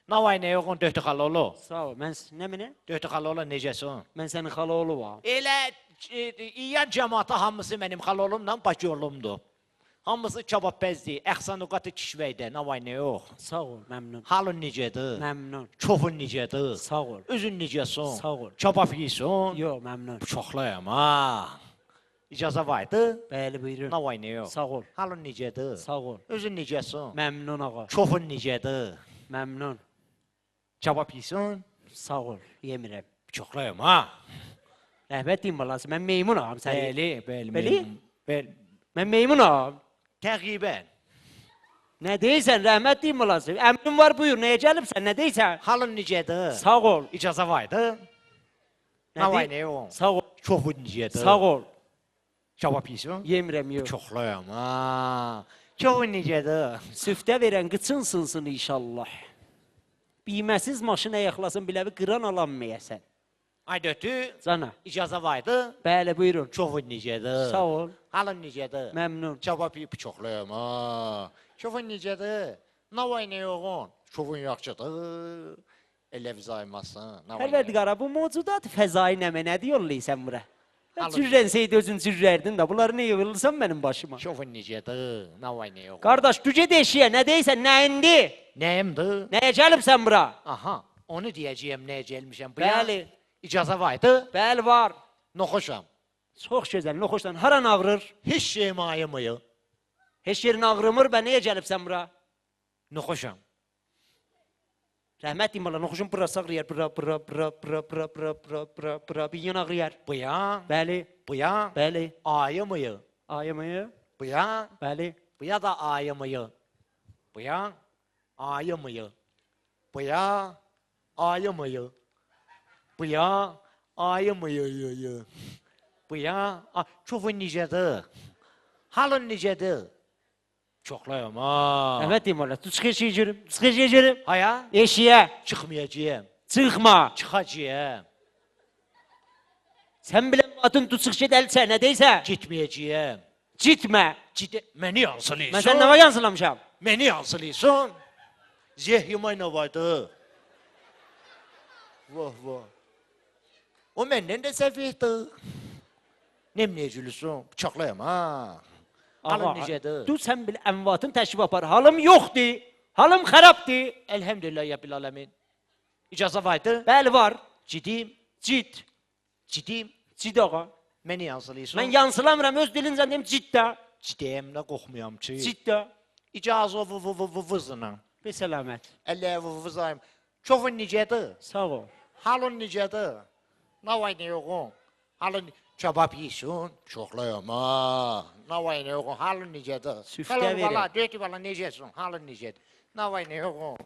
Nə var nə yoxun döhtü xalaoğlu? Sağ ol. Mən nə mənə? Döhtü xalaoğlu necəsin? Mən sənin xalaoğluam. Elə İyan cəmaatı hamısı mənim xalaoğlumla bacıoğlumdur. Hamısı kababbəzdir. Əxsanuqatı kişvəydə, nə var nə yox. Sağ ol, məmnun. Halın necədir? Məmnun. Çofun necədir? Sağ ol. Özün necəsin? Sağ ol. Kabab yeyirsən? Yox, məmnun. Bıçaqlayam ha. İcazə var idi? Bəli, buyurun. Nə var nə yox. Sağ ol. Halın necədir? Sağ ol. Özün necəsin? Məmnun ağa. Çofun necədir? Məmnun. Kabab yeyirsən? Sağ ol, yemirəm. Bıçaqlayam ha. Rəhmət deyim balası, mən meymunam səni. Bəli, bəli. Bəli? Bəli. Mən meymunam. Təqribən. Nə deyirsən, rəhmət deyim balası? Əmrin var, buyur, nəyə gəlibsən, nə deyirsən? Halın necədir? Sağ ol. İcazə var idi? Nə var nə yox? Sağ ol. Çofun necədir? Sağ ol. Kabab yeyirsən? Yemirəm, yox. Bıçaqlayam ha. Çofun necədir? Süftə verən qıçın sınsın inşallah. Biməsiz maşın ayaqlasın biləvi qıran alanmayasən. Ay dötü, Cana. İcazə var idi? Bəli, buyurun. Çofun necədir? Sağ ol. Halın necədir? Məmnun. Kabab yeyib bıçaqlayam ha. Çofun necədir? Nə var nə yoxun? Çofun yaxşıdır. Elə vizə aymasın. Nə var nə yox. Pərverdigara, bu mövcudat fəzai nəmə nədir yollayırsan bura? Halın Cürrənseydi özün cürrərdin də, bunları nə yığılırsan mənim başıma? Çofun necədir? Nə var nə yox? Qardaş, gücə deşiyə, nə deyirsən, nəyindi? Nəyimdir? Nəyə gəlibsən bura? Aha, onu deyəcəyəm, nəyə gəlmişəm. Bəli. İcazə var idi? Bəli, var. Noxuşam. Çox gözəl, noxuşsan. Haran ağrır? Heç şeyim ayımıyı. Heç yerin ağrımır, bə nəyə gəlibsən bura? Noxuşam. Rəhmət deyim bala, noxuşun burası ağrıyar, bura, bura, bura, bura, bura, bura, bura, bura, bura, bir yan ağrıyar. Buya, Bəli, buya, bəli. ayımıyı. Ayımıyı, Buya, bəli. buya da ayımıyı. Buya, ayımıyı. Buya, ayımıyı. Buya, ayımıyı. Buya, çofun necədir? Halın necədir? Çoxlayam ha. Rəhmət deyim bala, tu çıx eşiyə görüm, çıx eşiyə görüm. Haya? Eşiyə. Çıxmayacağam. Çıxma. Çıxacağam. Sən bilən atın tu çıx get əl çək, nə deyirsən? Getməyəcəyəm. Gitmə. Məni yansılayırsan. Mən sən nə var yansılamışam? Məni yansılayırsan. Zeh yemay nə vardı? Vah vah. O məndən də səfihdir. Nemniyə gülürsün? Bıçaqlayam ha. Halın necədir? Tu sən bil əmvatın təşrif apar. Halım yoxdur. Halım xarabdır. Elhamdülillah ya bil aləmin. İcazə var idi? Bəli, var. Cidim. Cid. Cidim. Cid ağa. Məni yansılayırsan. Mən yansılamıram, öz dilincə deyim ciddə. Cidəyəm nə qorxmuyam ki. Ciddə. İcazə v v v v vızla. Bir səlamət. Ələ v vızayım. Çofun necədir? Sağ ol. Halın necədir? Nə var nə yoxun? Halın kebab yeyirsən? Çoxlayam ha. Nə var nə yoxun? Halın necədir? Süftə verin. Bala, dötü bala necəsin? Halın necədir? Nə var nə yoxun?